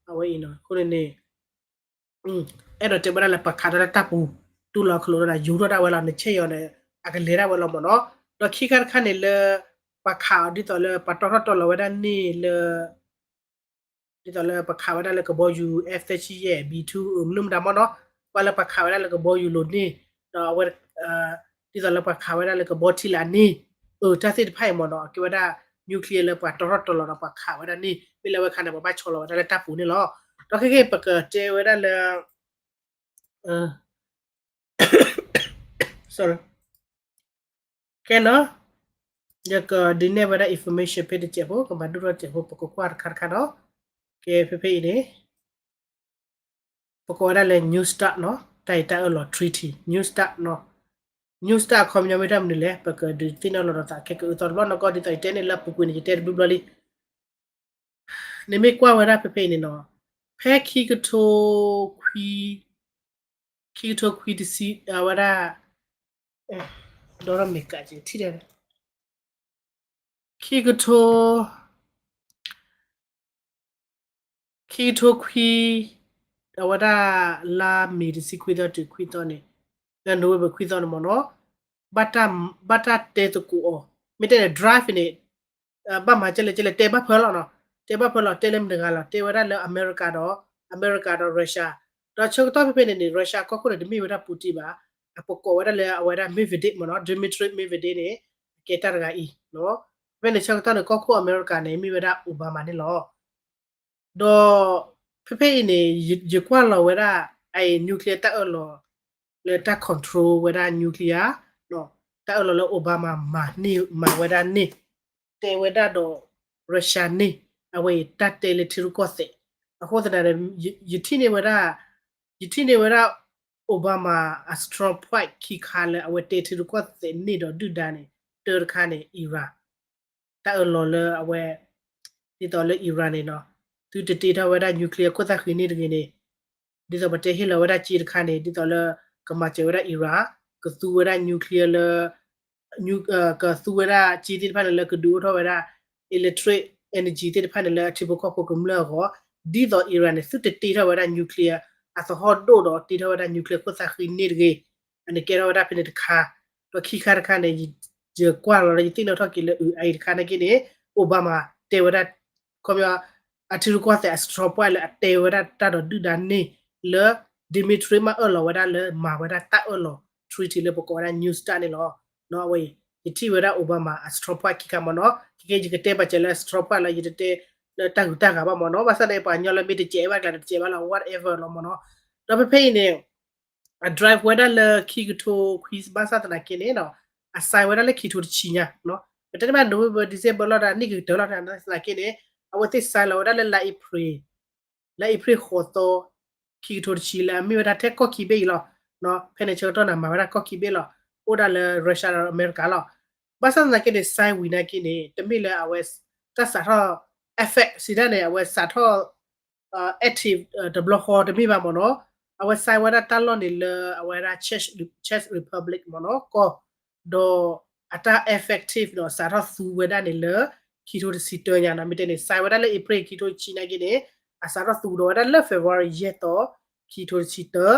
အဝဲအံၤနီၤ အဃိန့ၣ်န့ၣ် အဲၣ်ဒိးတဲဝဲဒၣ်လၢပှၤခးထီၣ်လၢတၢ်ပူၤ တူၢ်လီၤခလိာ်ဒီးယူၤထီၣ်ဒၣ်ဝဲလီၤ နဆဲးအီၤန့ၣ် အကလဲၤဒၣ်ဝဲလီၤမ့ၢ်နီၤ ဒီးခံခါတခါန့ၣ်လၢ ပှၤခးအီၤဒ်သိးလၢပှၤတီထီၣ်တီလီၤဝဲဒၣ်န့ၣ်လၢ ဒ်သိးလၢပှၤခးဝဲဒၣ်လၢကဘီယူၤ F thirty-eight B two မနုၤမတၤမ့ၢ်နီၤ ပှၤလၢပှၤခးဝဲဒၣ်လၢကဘီယူၤလိၤန့ၣ် ဒီးအဝဲ ဒ်သိးလၢပှၤခးဝဲဒၣ်လၢကဘီထံလာ်န့ၣ် အၢ တၢ်သ့ၣ်တဖၣ်အံၤမ့ၢ်နီၤ အကဲဝဲဒၣ် nuclear လၢပှၤတီထီၣ်တီလီၤဒီးပှၤခးဝဲဒၣ်န့ၣ် မ့ၢ်လၢဝဲခါန့ၣ် ပှၤဘၣ်ဆီလီၤဝဲဒၣ်လၢတၢ်ပူၤန့ၣ်လီၤ. ဒီးခဲက့ၤပကတဲဝဲဒၣ်လၢ ကဲနီၤ ယကဒုးနဲၣ်ဝဲဒၣ် information ဖဲတစဲးဖိ ကဘၣ်ဒိၣ်ထီၣ်တစဲးဖိ ပကကွၢ်တခါတခါဒီး ကဲဖဲဖဲအံၤန့ၣ် ပကိးဝဲဒၣ်လၢ New START နီၤ တၢ်အံၤတၢ်အၢၣ်လီၤ treaty New START နီၤ New START အခီပညီမ့ၢ်တၢ်မနုၤလဲၣ် ပကဒုးသ့ၣ်နီၣ်လီၤဒီးသးခဲကအုသီတဘျီနီၢ်ကီၢ် ဒ်သိးယတဲန့ၣ်လၢအပူၤကွံာ်န့ၣ် ယတဲတဘျီဘျီလံ နမ့ၢ်ကွၢ်ဝဲဒၣ်ဖဲဖဲအံၤန့ၣ်နီၤ ဖဲခံကထိခွံ ခံကထိခွံတဆံ အဝဲဒၣ် ဒီးမ့ၢ်ကးက့ၤထံၣ်ဒီး ခံကထိ ခံကထိခွံ အဝဲဒၣ် လါမ့ၤတဆံခွံသီတုၤခွံသီန့ၣ် လၢ November ခွံသီန့ၣ်မ့ၢ်နီၤ ဘၣ်တၢ်တဲသကိးအီၤ မ့ၢ်တဲန့ၣ် draft န့ၣ် ဘၣ်မၤကဲလဲၣ်ကဲလဲၣ် တဲဘၣ်ဖၢလီၤနီၤ တဲဘၣ်ဖၢလီၤ တဲလၢမတၤတဂၤလီၤ တဲဝဲဒၣ်လၢအမဲရကၤဒီး အမဲရကၤဒီး Russia ဒီးဆၢကတီၢ်ဖဲဖဲန့ၣ်န့ၣ် Russia ကီၢ်ခိၣ်န့ၣ် တမ့ၢ်ဝဲဒၣ် Putin ဘၣ် အပကိးဝဲဒၣ်လၢအဝဲဒၣ် Medvedev မ့ၢ်နီၤ Dmitry Medvedev န့ၣ် အကဲတၢ်တဂၤအံၤ ဖဲန့ၣ်ဆၢကတီၢ်န့ၣ် ကီၢ်ခိၣ်အမဲရကၤန့ၣ် မ့ၢ်ဝဲဒၣ် Obama န့ၣ်လီၤ ဒီး ဖဲဖဲအံၤန့ၣ် ယကွၢ်လီၤဝဲဒၣ် အအံၤ nuclear တၢ်အၢၣ်လီၤ လၢတၢ် control ဝဲဒၣ် nuclear တၢ်အၢၣ်လီၤလၢ Obama မၤန့ၢ်မၤဝဲဒၣ်န့ၣ် တဲဝဲဒၣ်ဒီး Russia န့ၣ် အဝဲအံၤတၢ်တဲလၢထံရူၢ်ကီၢ်သဲး အဃိသတးဒီး ယထံၣ်န့ၢ်ဝဲဒၣ် ယထံၣ်န့ၢ်ဝဲဒၣ် Obama အ strong point ခံခါလၢအဝဲတဲထံရူၢ်ကီၢ်သဲးန့ၣ်ဒီး ဒုၣ်ဒါန့ၣ် တၢတခါန့ၣ် Iran တၢ်အၢၣ်လီၤလၢအဝဲ ဒ်သိးလၢ Iran န့ၣ်နီၤ သုတတ့ထီၣ်ဝဲဒၣ် nuclear ခိၣ်သၣ်ဃံန့ၣ်တဂ့ၤန့ၣ် ဒ်သိးပတဲဟ့ၣ်လီၤဝဲဒၣ်စ့တခါန့ၣ် ဒ်သိးလၢ ကမၤစၢၤဝဲဒၣ် Iran ကသူဝဲဒၣ် nuclear လၢ ကသူဝဲဒၣ်စ့သ့ၣ်တဖၣ်န့ၣ်လၢကဒုးအိၣ်ထီၣ်ဝဲဒၣ် electric energy သ့ၣ်တဖၣ်န့ၣ်လၢအထံဖိကီၢ်ဖိကမျၢၢ်အဂီၢ်, ဒ်သိး Iran န့ၣ် သုတတ့ထီၣ်ဝဲဒၣ် nuclear အသဟီၣ်ဒိၣ်ဒီးတ့ထီၣ်ဝဲဒၣ် nuclear ခိၣ်သၣ်ဃံန့ၣ်တဂ့ၤ, အန့ၣ်ကဲထီၣ်ဝဲဒၣ်ဖဲန့ၣ်တခါ, ဒီးခံခါတခါန့ၣ် ယကွၢ်လီၤဒီးယသ့ၣ်နီၣ်ထီၣ်က့ၤလၢအအံၤတခါနာ်က့န့ၣ် Obama တဲဝဲဒၣ် ခီပညီ အထံရူၢ်ကီၢ်သဲးအစံးထီၣ်ပှၢ်လၢအတဲဝဲဒၣ်တၢ်ဒီးဒုၣ်ဒါန့ၣ် လၢ Dmitry မ့ၢ်အၢၣ်လီၤဝဲဒၣ်လၢမၤဝဲဒၣ်တၢ်အၢၣ်လီၤ treaty လၢပကိးဝဲဒၣ် New START န့ၣ်လီၤ. အဝဲအံၤ ယထံၣ်ဝဲဒၣ် Obama အစံးထီၣ်ပှၢ်ခံခါမ့ၢ်နီၤ, ခဲကဲယကတဲပာ်စၢၤလၢ အစံးထီၣ်ပှၢ်လၢယတတဲလၢတၢ်ဂုၤတၢ်ဂၤဘၣ်မ့ၢ်နီၤ, ဘၣ်ဆၣ်န့ၣ် ပှၤကညီလၢမ့ၢ်တစဲးဘၣ်ကျါဒီးတစဲးဘၣ်လီၤ whatever လီၤမ့ၢ်နီၤ, ဒီးဖဲဖဲအံၤန့ၣ် အ drive ဝဲဒၣ်လၢခံကထိခွံ ဘၣ်ဆၣ်သနာ်က့န့ၣ် အ sign ဝဲဒၣ်လၢခံကထိတဆံညါ, ပတဲတမ့ၢ် November December လီၤဒီးနံၣ်ကကတၢၢ်လီၤသနာ်က့န့ၣ် အဝဲသ့ၣ် sign လီၤဝဲဒၣ်လၢလါ April လါ April ဃိးသီ ခံကထိတဆံလၢအမ့ၢ်ဝဲဒၣ်ထဲကီၢ်ခံဘ့ၣ်အံၤလီၤ. ဖဲန့ၣ်ဆၢကတီၢ်န့ၣ် မၤဝဲဒၣ်ကီၢ်ခံဘ့ၣ်လီၤ. အိၣ်ဒၣ်လၢ Russia ဒီးအမဲရကၤလီၤ. ဘၣ်ဆၣ်သနာ်က့န့ၣ် sign ဝံၤနာ်က့န့ၣ် တမ့ၢ်လၢအဝဲ တၢ်စးထီၣ် effect စံးတၢ်န့ၣ် အဝဲစးထီၣ် active တဘျီဃီတမ့ၢ်ဘၣ်မ့ၢ်နီၤ. အဝဲ sign ဝဲဒၣ်တၢ်လီၢ်န့ၣ်လၢအဝဲဒၣ် Czech Republic မ့ၢ်နီၤ ကီၢ်, ဒီးအတၢ် effective ဒီးစးထီၣ်သူဝဲဒၣ်န့ၣ်လၢ ခံကထိတဆံတၢညါနီၤ. မ့ၢ်တဲန့ၣ် sign ဝဲဒၣ်လၢ April ခံကထိတဆံနာ်က့န့ၣ် အစးထီၣ်သူကဒီးဝဲဒၣ်လၢ February ယဲၢ်သီ ခံကထိတဆံတၢ,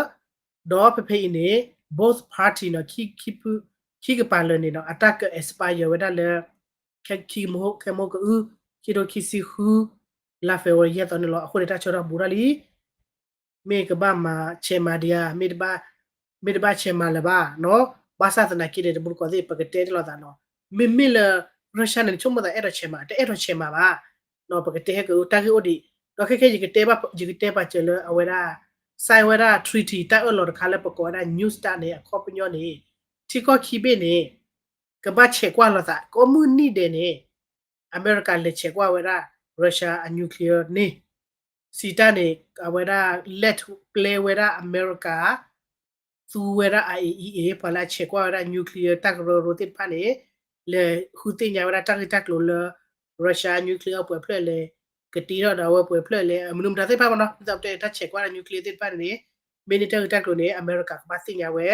ဒီးဖဲဖဲအံၤန့ၣ် both party နီၤ ခံကပၤလၢာ်န့ၣ်နီၤ အတၢ်က expire ဝဲဒၣ်လၢ ခံကမဟိ ခဲမဟိကအု ခံကထိခံဆံဃု လါ February ယဲၢ်သီန့ၣ်လီၤ. အဃိန့ၣ် တၢ်ဆၢကတီၢ်ဘူးထီၣ်လံ မ့ၢ်ကဘၣ်မၤဆဲးမၤဒံးဧါ, မ့ၢ်တဘၣ်ဆဲးမၤလၢၤဘၣ်နီၤ. ဘၣ်ဆၣ်သနာ်က့န့ၣ် တမူတကိးသ့ၣ် ပကတဲတလီၤသးနီၤ. မ့မ့ၢ်လၢ Russia န့ၣ် ဆိကမိၣ်သးအဲၣ်ဒိးဆဲးမၤ တအဲၣ်ဒိးဆဲးမၤဘၣ်နီၤ. ပကတဲဟဲက့ၤတၢ်ဂ့ၢ်အိၣ်ဒံး, ဒီးခဲခဲယကတဲပာ်စၢၤလၢအဝဲဒၣ် sign ဝဲဒၣ် treaty တၢ်အၢၣ်လီၤတခါလၢပကိးဝဲဒၣ် New START န့ၣ် အခီပညီန့ၣ် ထံကီၢ်ခံဘ့ၣ်န့ၣ် ကဘၣ်ဆဲးကွၢ်လိာ်သး ကိးမုၢ်နံၤဒဲးန့ၣ် အမဲရကၤလဲၤဆဲးကွၢ်ဝဲဒၣ် Russia အ nuclear န့ၣ် စံးတၢ်န့ၣ် အဝဲဒၣ် let ပျဲဝဲဒၣ်အမဲရကၤ သူဝဲဒၣ် IAEA ပှၤလၢအဆဲးကွၢ်ဝဲဒၣ် nuclear တၢ်ကရၢကရိသ့ၣ်တဖၣ်န့ၣ် လဲၤဃုသ့ၣ်ညါဝဲဒၣ်တၢ်ဂ့ၢ်တၢ်ကျိၤလၢ Russia nuclear အပှဲၤဖျၢၣ်လဲၣ် ကတ့ထီၣ်ဒီးအဝဲပှဲၤဖျၢၣ်လဲၣ် အမနုၤမတၤသ့ၣ်တဖၣ်မ့ၢ်နီၤ ဒ်သိးပတဲတၢ်ဆဲးကွၢ်ဒၣ် nuclear သ့ၣ်တဖၣ်န့ၣ် မ့ၢ်န့ၢ်တၢ်ဂ့ၢ်တၢ်ကျိၤန့ၣ် အမဲရကၤကဘၣ်သ့ၣ်ညါဝဲ,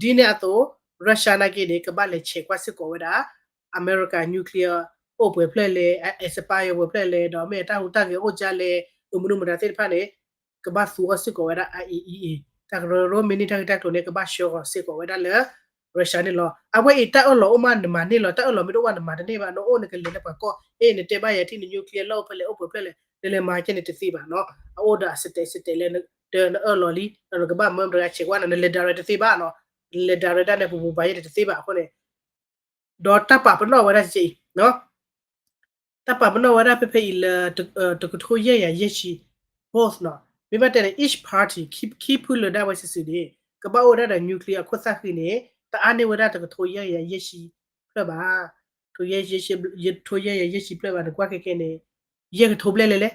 ဒ်န့ၣ်အသိး Russia နာ်က့န့ၣ် ကဘၣ်လဲၤဆဲးကွၢ်စ့ၢ်ကီးဝဲဒၣ် အမဲရကၤ nuclear အိၣ်ပှဲၤဖျၢၣ်လဲၣ် expire ပှဲၤဖျၢၣ်လဲၣ် ဒီးမ့ၢ်တၢ်ဟူးတၢ်ဂဲၤအိၣ်ဒ်လဲၣ် အမနုၤမတၤသ့ၣ်တဖၣ်န့ၣ် ကဘၣ်သူအီၤစ့ၢ်ကီးဝဲဒၣ် IAEA တၢ်ကရၢကရိမ့ၢ်န့ၢ်တၢ်ဂ့ၢ်တၢ်ကျိၤန့ၣ် ကဘၣ်ဆှၢဃီၤစ့ၢ်ကီးဝဲဒၣ်လၢ Russia န့ၣ်လီၤ. အဝဲအံၤတၢ်အၢၣ်လီၤအိၣ်မးနမၤန့ၢ်လီၤ တၢ်အၢၣ်လီၤမ့ၢ်တအိၣ်ဘၣ်နမၤတန့ၢ်ဘၣ် နအိၣ်နကလဲၤလၢပှၤကီၢ် အ့ နတဲဘၣ်ယၤထံၣ်န nuclear လီၢ်အိၣ်ဖဲလဲၣ်အိၣ်ပှဲၤဖျၢၣ်လဲၣ် နလဲၤမၤကဲန့ၣ်တသ့ဘၣ်နီၤ အအိၣ်ဒီးအစတဲးစတဲးလၢ တၢ်နအၢၣ်လီၤလံ ဒီးနကဘၣ်မၢမတၤဂၤဆဲးကွၢ်နၤ နလဲၤ direct တသ့ဘၣ်နီၤ နလဲၤ direct ဒၣ်န့ၣ် ပပူၤပာ်ယဲၢ်န့ၣ်တသ့ဘၣ်အဃိန့ၣ် ဒီးတၢ်ပာ်ပနီၣ်ဝဲဒၣ်စ့အံၤ တၢ်ပာ်ပနီၣ်ဝဲဒၣ်ဖဲဖဲအံၤလၢ တကထိယဲၢ်ကယၤယဲၢ်ဆံ both နီၤ မ့ၢ်ဘၣ်တဲန့ၣ် each party ခံဖုလၢာ်ဒၣ်ဝဲစုာ်စုာ်န့ၣ် ကဘၣ်အိၣ်ဝဲဒၣ်ဒီး nuclear အခိၣ်သၣ်ဃံန့ၣ် တအါန့ၢ်ဝဲဒၣ်တကထိယဲၢ်ကယၤယဲၢ်ဆံဖျၢၣ်ဘၣ် ထိယဲၢ်ကယၤယဲၢ်ဆံဖျၢၣ်ဘၣ် နကွၢ်ခဲခဲန့ၣ် ယဲၢ်ကထိဘျဲၣ်လဲၣ်လဲၣ်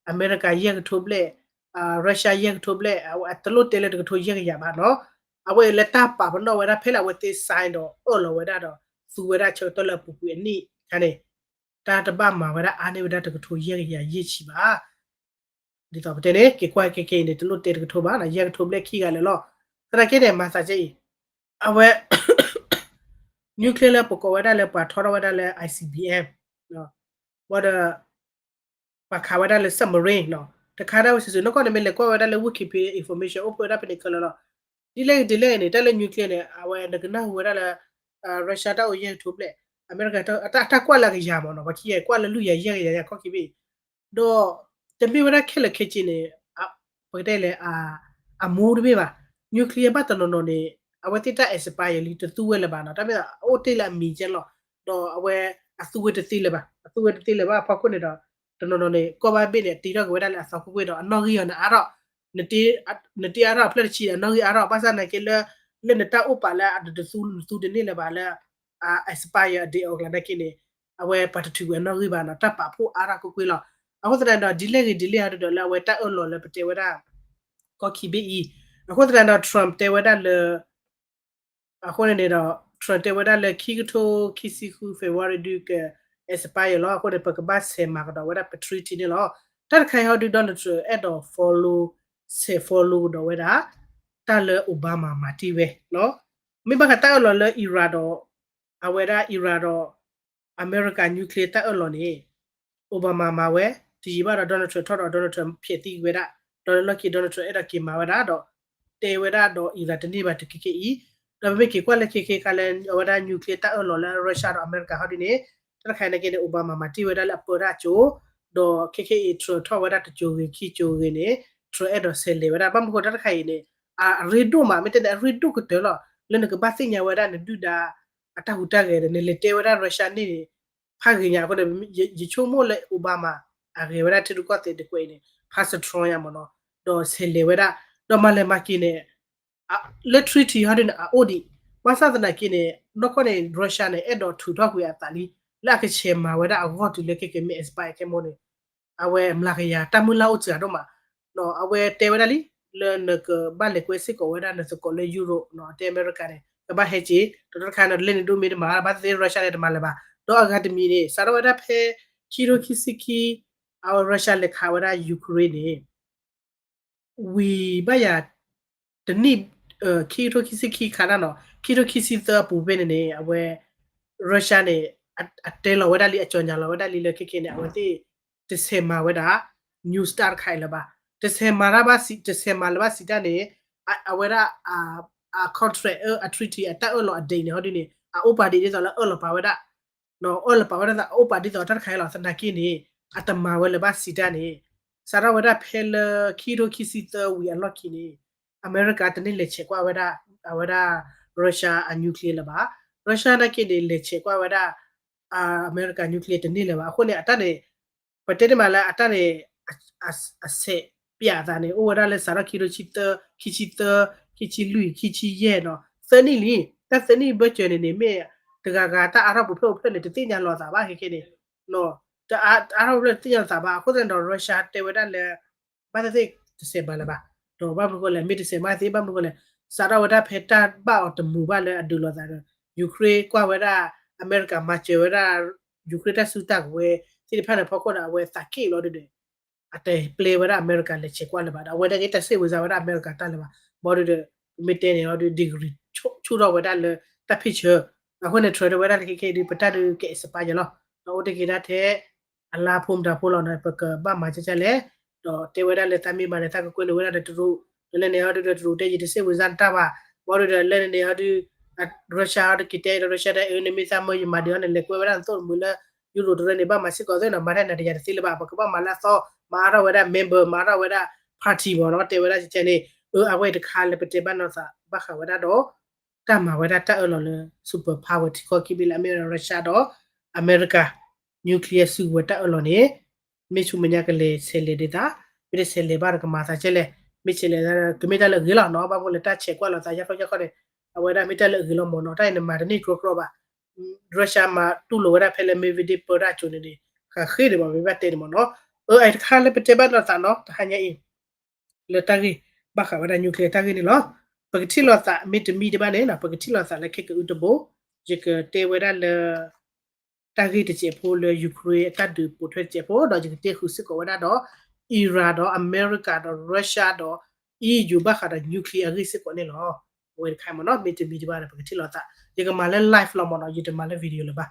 အမဲရကၤယဲၢ်ကထိဘျဲၣ် Russia ယဲၢ်ကထိဘျဲၣ် အတလိၣ်တဲလၢတကထိယဲၢ်ကယၤဘၣ်နီၤ အဝဲအံၤလၢတၢ်ပာ်ပနီၣ်ဝဲဒၣ်ဖဲလၢအဝဲသ့ၣ် sign ဒီးအၢၣ်လီၤဝဲဒၣ်ဒီး သူဝဲဒၣ်ဆၢကတီၢ်လၢအပူၤကွံာ်အနံၣ်ခါန့ၣ် တၢ်တဘၣ်မၤဝဲဒၣ်အါန့ၢ်ဝဲဒၣ်တကထိယဲၢ်ကယၤယဲၢ်ဆံဘၣ် ဒ်သိးပတဲန့ၣ် က့ၤကွၢ်က့ၤက့ၤန့ၣ် တလိၣ်တဲတကထိဘၣ်နီၤ ယဲၢ်ကထိဘျဲၣ်ခံဂၤလၢာ်လီၤ. သနာ်က့န့ၣ် မၤသးကဲအံၤ အဝဲ nuclear လၢပကိးဝဲဒၣ်လၢပှၤထီထီၣ်ဝဲဒၣ်လၢ ICBM ဘၣ်ဒီး ပှၤခးဝဲဒၣ်လၢ submarine နီၤ တခါဒၣ်ဝဲစုာ်စုာ် နီၢ်ကီၢ်န့ၣ်မ့ၢ်လဲၤကွၢ်ဝဲဒၣ်လၢ Wikipedia information အိၣ်ဖှိၣ်ဝဲဒၣ်ဖဲန့ၣ်ခဲလၢာ်လီၤ. ဒ်လဲၣ်ဂ့ၤဒ်လဲၣ်ဂ့ၤန့ၣ် တၢ်လၢ nuclear န့ၣ် အဝဲနကနၢ်ဟူဝဲဒၣ်လၢ Russia တၢ်အိၣ်ယဲၢ်ကထိဘျဲၣ် အမဲရကၤ အတၢ်ကွၢ်လၢအကယၤမ့ၢ်နီၤ ပှၤခံဂၤကွၢ်လၢလွံၢ်ကယၤယဲၢ်ကယၤခီၣ်ခံဘ့ၣ် ဒီး တမ့ၢ်ဝဲဒၣ်ခဲလၢာ်ခဲဆ့န့ၣ် ပကတဲလဲၣ် အမူတမ့ၢ်ဘၣ် nuclear ဘၣ်တနီၤနီၤန့ၣ် အဝဲသ့ၣ်တၢ် expire လံတသူဝဲလၢၤဘၣ်နီၤ တၢ်မ့ၢ်အအိၣ်တ့ၢ်လၢအမံၤကဲလီၤ ဒီးအဝဲအသူဝဲတသ့လၢၤဘၣ် အသူဝဲတသ့လၢၤဘၣ်အဖီခိၣ်န့ၣ်ဒီး တနီၤနီၤန့ၣ် ကီၢ်ဘၣ်ဘ့ၣ်န့ၣ် တ့ထီၣ်က့ၤဝဲဒၣ်လၢအသီခိၣ်ကွ့ၢ်ဒီး အနီၣ်ဂံၢ်အီၤနအါထီၣ် နတ့အါထီၣ်အဖျၢၣ်တဆံဒီး အနီၣ်ဂံၢ်အါထီၣ် ဘၣ်ဆၣ်သနာ်က့လၢ လၢနတၢ်အိၣ်ပာ်လၢအတသူ နသူတန့ၢ်လၢၤဘၣ်လၢ အ expire အ date အကျါနာ်က့န့ၣ် အဝဲပှၤတထုးဝဲအနီၣ်ဂံၢ်ဘၣ်နီၤ တၢ်ပာ်ဖှိၣ်အါထီၣ်ကွ့ၢ်ကွ့ၢ်လီၤ. အဃိသတးဒီး ဒ်လဲၣ်ဂ့ၤဒ်လဲၣ်ဂ့ၤဒီးလၢအဝဲတၢ်အၢၣ်လီၤလၢပတဲဝဲဒၣ် ကီၢ်ခံဘ့ၣ်အံၤ အဃိသတးဒီး Trump တဲဝဲဒၣ်လၢ အဃိန့ၣ်န့ၣ်ဒီး Trump တဲဝဲဒၣ်လၢခံကထိခံဆံဃု February ဒုးက expire လီၤ. အဃိန့ၣ် ပကဘၣ်ဆဲးမၤကဒီးဝဲဒၣ်ပ treaty န့ၣ်လီၤ. တၢ်တခါအံၤဟီဒုး Donald Trump အဲၣ်ဒိး follow ဆဲး follow ကဒီးဝဲဒၣ် တၢ်လၢ Obama မၤတ့ၢ်ဝဲ, မ့ၢ်ဘၣ်ဃးတၢ်အၢၣ်လီၤလၢ Iran ဒီး အဝဲဒၣ် Iran ဒီး အမဲရကၤ nuclear တၢ်အၢၣ်လီၤန့ၣ် Obama မၤဝဲ, တယံာ်ဘၣ်ဒီး Donald Trump ထီၣ်ဒီး Donald Trump ဖျဲးသံဝဲဒၣ်, ဒီးလၢလီၢ်ခံ Donald Trump အဲၣ်ဒိးက့ၤမၤဝဲဒၣ်ဒီး တဲဝဲဒၣ်ဒီး Iran တန့ၢ်ဘၣ်တက့ၢ်က့ၢ်အံၤ, ဒီးပမ့ၢ်က့ၤကွၢ်လၢခဲခဲခါလၢ အဝဲဒၣ် nuclear တၢ်အၢၣ်လီၤလၢ Russia ဒီးအမဲရကၤဟီဒ်န့ၣ်, တၢ်တခါအံၤနာ်က့န့ၣ် Obama မၤတ့ၢ်ဝဲဒၣ်လၢအပၢတၢ်ကၠိ, ဒီးခဲခဲအံၤ Trump ထီၣ်ဝဲဒၣ်တကၠိဂ့ၤ ခံကၠိဂ့ၤန့ၣ် Trump အဲၣ်ဒိးဆဲးလဲၤဝဲဒၣ် ဘၣ်မနုၤဃိတၢ်တခါအံၤန့ၣ် အရ့ဒိၣ်မး မ့ၢ်တဲန့ၣ် အရ့ဒိၣ်ကတၢၢ်လီၤ လၢနကဘၣ်သ့ၣ်ညါဝဲဒၣ်နဒုၣ်ဒါ အတၢ်ဟူးတၢ်ဂဲၤဒီး နလဲၤတဲဝဲဒၣ် Russia န့ၣ်န့ၣ် ဖးဂ့ၤညါအဃိန့ၣ် ယဆိကမိၣ်လၢ Obama အဂဲၤဝဲဒၣ်ထံရူၢ်ကီၢ်သဲးတကွဲးအံၤန့ၣ် ဖးစထြီယါမ့ၢ်နီၤ, ဒီးဆဲးလဲၤဝဲဒၣ်, ဒီးမၤလဲၤမၤက့ၤန့ၣ် လၢ treaty ဟီဒ်န့ၣ် အအိၣ်ဒံး, ဘၣ်ဆၣ်သနာ်က့န့ၣ် နီၢ်ကီၢ်န့ၣ် Russia န့ၣ် အဲၣ်ဒိးထုးထီၣ်ကွံာ်အသးလံ လၢအကဆဲးမၤဝဲဒၣ်အဂီၢ်တုၤလၢခဲက့ၤမ့ၢ် expire ခဲမိၣ်န့ၣ် အဝဲမျးကယၤတၢ်မုၢ်လၢ်အိၣ်စှၤဒိၣ်မး, အဝဲတဲဝဲဒၣ်လံ လၢနကဘၣ်လဲၤကွဲစ့ၢ်ကီးဝဲဒၣ်နသကိးလၢ Europe တဲအမဲရကၤန့ၣ် ကဘၣ်ဟဲက့ၤ ဒီးတၢ်တခါန့ၣ် လၢန့ၣ်ဒိၣ်မ့ၢ်တမၤဘၣ်သ့ Russia န့ၣ် တမၤလၢၤဘၣ်, ဒီးအဂၤတမံၤန့ၣ် စးထီၣ်ဝဲဒၣ်ဖဲ ခံထိခံဆံခံ အဝဲ Russia လဲၤခးဝဲဒၣ် Ukraine န့ၣ် ဝံၤဘၣ်ယၤ တနံၣ် ခံကထိခံဆံခံခါဒၣ်နီၤ ခံကထိခံဆံသၢအပူၤဖဲန့ၣ်န့ၣ် အဝဲ Russia န့ၣ် အတဲလီၤဝဲဒၣ်လံ အကြော်ငြာလီၤဝဲဒၣ်လံလၢခဲက့ၤန့ၣ် အဝဲသ့ၣ် တဆဲးမၤဝဲဒၣ် nuclear တခါအံၤလၢၤဘၣ်, တဆဲးမၤတၢ်ဘၣ် တဆဲးမၤလၢၤဘၣ်စံးတၢ်န့ၣ် အဝဲဒၣ် အ contract အ treaty အတၢ်အၢၣ်လီၤအ date န့ၣ် ဟီဒ်န့ၣ် အအိၣ်ပာ်ဒံးဒ်သိးလၢအၢၣ်လီၤပာ်ဝဲဒၣ် အၢၣ်လီၤပာ်ဝဲဒၣ် အအိၣ်ပာ်ဒ်သိးတၢ်တခါအံၤလီၤ သနာ်က့န့ၣ် အတမၤဝဲလၢၤဘၣ်စံးတၢ်န့ၣ် စးထီၣ်ဝဲဒၣ်ဖဲလၢခံကထိခံဆံသၢဝံၤအလီၢ်ခံန့ၣ် အမဲရကၤတန့ၢ်လဲၤဆဲးကွၢ်ဝဲဒၣ် အဝဲဒၣ် Russia အ nuclear လၢၤဘၣ်, Russia နာ်က့န့ၣ် လဲၤဆဲးကွၢ်ဝဲဒၣ် အမဲရကၤ nuclear တန့ၢ်လၢၤဘၣ်, အဃိန့ၣ် အတၢ်န့ၣ် ပတဲတမံၤလၢအတၢ်န့ၣ် အဆဲးပၠးအသးန့ၣ် အိၣ်ဝဲဒၣ်လၢစးထီၣ်ခံကထိခံဆံသၢ, ခံဆံသၢ, ခံဆံလွံၢ်, ခံဆံယဲၢ်နီၤ သၢနံၣ်လံ, တၢ်သၢနံၣ်ဘၢၣ်စၢၤန့ၣ်န့ၣ် မ့ၢ်တဂၤဂၤတၢ်အါထီၣ်ပူၤဖျဲးအိၣ်ဖျဲးန့ၣ် တသ့ၣ်ညါလီၤအသးဘၣ်ခဲက့န့ၣ် တအါထီၣ်ပူၤဖျဲးတသ့ၣ်ညါလီၤသးဘၣ်, အဃိသတးန့ၣ်ဒီး Russia တဲဝဲဒၣ်လၢ ဘၣ်သ့ၣ်သ့ၣ် တဆဲးမၤလၢၤဘၣ်, ဒီးဘၣ်မနုၤဃိလဲၣ် မ့ၢ်တဆဲးမၤသ့ ဘၣ်မနုၤဃိလဲၣ် စးထီၣ်ဝဲဒၣ်ဖဲတၢ်ဘၣ်အီၤတမုာ်ဘၣ်လၢအဒုးလိာ်သးဒီး Ukraine ကွၢ်ဝဲဒၣ် အမဲရကၤမၤစၢၤဝဲဒၣ် Ukraine တၢ်စုတၢ်ကဝဲၤသ့ၣ်တဖၣ်န့ၣ်ဖီခိၣ်ဒီး အဝဲသးက့ၣ်လီၤဒုးဒီး အတဲပျဲဝဲဒၣ်အမဲရကၤလဲၤဆဲးကွၢ်လၢၤဘၣ်ဒီး အဝဲဒၣ်က့ၤတၢ်စ့ၢ်ဝဲစါဝဲဒၣ်အမဲရကၤတၢ်လၢၤဘၣ်, ဘၣ်ဒုးဒီး မ့ၢ်တဲန့ၣ်အီၤဒုး degree ဆူၣ်ထီၣ်ဝဲဒၣ်လၢတၢ်ဖ့ၣ်ဆၢ, အဃိန့ၣ် Trump တဲဝဲဒၣ်လၢခဲခဲအံၤဒုး ပတၢ်ဒုးက expire ယၤလီၤ, ဒီးအိၣ်တ့ၢ်က့ၤဒၣ်ထဲ အလါဖိမတၤဖိလီၤနီၤ ပကဘၣ်မၤကၢ်ကၢ်လဲၣ်, ဒီးတဲဝဲဒၣ်လၢသးမ့ၢ်မၤန့ၣ် သးကကွဲန့ၢ်ဝဲဒၣ်ဒီးတရူး, ဒီးလၢန့ၣ်အီၤဒုးဒီးတရူးတဲယတစ့ၢ်ဝဲစါနတၢ်ဘၣ်, ဘၣ်ဒုးဒီးလၢန့ၣ်အီၤဒုး Russia အီၤဒုးက့ၤတဲဒီး Russia တဲအၢ နမ့ၢ်သးမၢယမၤဒံးအီၤန့ၣ် လဲၤကွဲဝဲဒၣ်နသိၣ်တမုာ်လၢ Europe တရၢန့ၣ် ဘၣ်မၤစ့ၢ်ကီးသ့နီၤ မၤတၢ်နၤတယၤတသ့လၢၤဘၣ် ပကဘၣ်မၤလၢအသီ မၤအါထီၣ်ဝဲဒၣ် member မၤအါထီၣ်ဝဲဒၣ် party မ့ၢ်နီၤ တဲဝဲဒၣ်ကဲန့ၣ်, အၢ အဝဲတခါလၢပတဲဘၣ်နီၢ်သး ဘၣ်ဃးဝဲဒၣ်ဒီး တၢ်မၤဝဲဒၣ်တၢ်အၢၣ်လီၤလၢ super power ထံကီၢ်ခံဘ့ၣ်လၢအမ့ၢ်ဝဲဒၣ် Russia ဒီး အမဲရကၤ nuclear စုကဝဲၤတၢ်အၢၣ်လီၤန့ၣ် မ့ၢ်ဆူမဲာ်ညါကလဲၤဆဲးလဲၤဒ်သး, မ့ၢ်တဆဲးလဲၤဘၣ်ဒီးကမၤသးကဲလဲၣ်, မ့ၢ်ဆဲးလဲၤကမ့ၢ်တၢ်လၢအဂ့ၤလီၤနီၤ ဘၣ်မနုၤလဲၣ် တၢ်ဆဲးကွၢ်လိာ်သးယါခီယါခီန့ၣ် အဝဲဒၣ်မ့ၢ်တၢ်လၢအဂ့ၤလီၤမ့ၢ်နီၤ တၢ်အံၤန့ၣ်မၤတန့ၢ်ကြီကြီဘၣ်, Russia မၤတူၢ်လိာ်ဝဲဒၣ်ဖဲလၢ Medvedev ပၢတၢ်အစိၤန့ၣ်န့ၣ် ဃးဃ့ဒံးဘၣ် မ့ၢ်ဘၣ်တဲန့ၣ်မ့ၢ်နီၤ, အၢ အတခါလၢပတဲဘၣ်နီၢ်သးနီၤ တဟါညါအံၤ လၢတၢ်ဂ့ၢ် ဘၣ်ဃးဝဲဒၣ် nuclear တၢ်ဂ့ၢ်န့ၣ်လီၤ. ပကထံၣ်လိာ်သးမ့တမံၤတဘၣ်န့ၣ် ပကထံၣ်လိာ်သးလၢခဲကအုတဘိ, ယကတဲဝဲဒၣ်လၢ တၢ်ဂ့ၢ်တစဲးဖိလၢ Ukraine အတၢ်ဒုးပိာ်ထွဲတစဲးဖိ ဒီးယကတဲဃုာ်စ့ၢ်ကီးဝဲဒၣ်ဒီး Iran ဒီးအမဲရကၤဒီး Russia ဒီး EU ဘၣ်ဃးဒီး nuclear အဂ့ၢ်စ့ၢ်ကီးန့ၣ်လီၤ. အဝဲတခါမ့ၢ်နီၤ မ့တမံၤတဘၣ်ဒီး ပကထံၣ်လိာ်သး ယကမၤလၢ live လီၤမ့ၢ်နီၤ ယတမၤလၢ video လၢၤဘၣ်.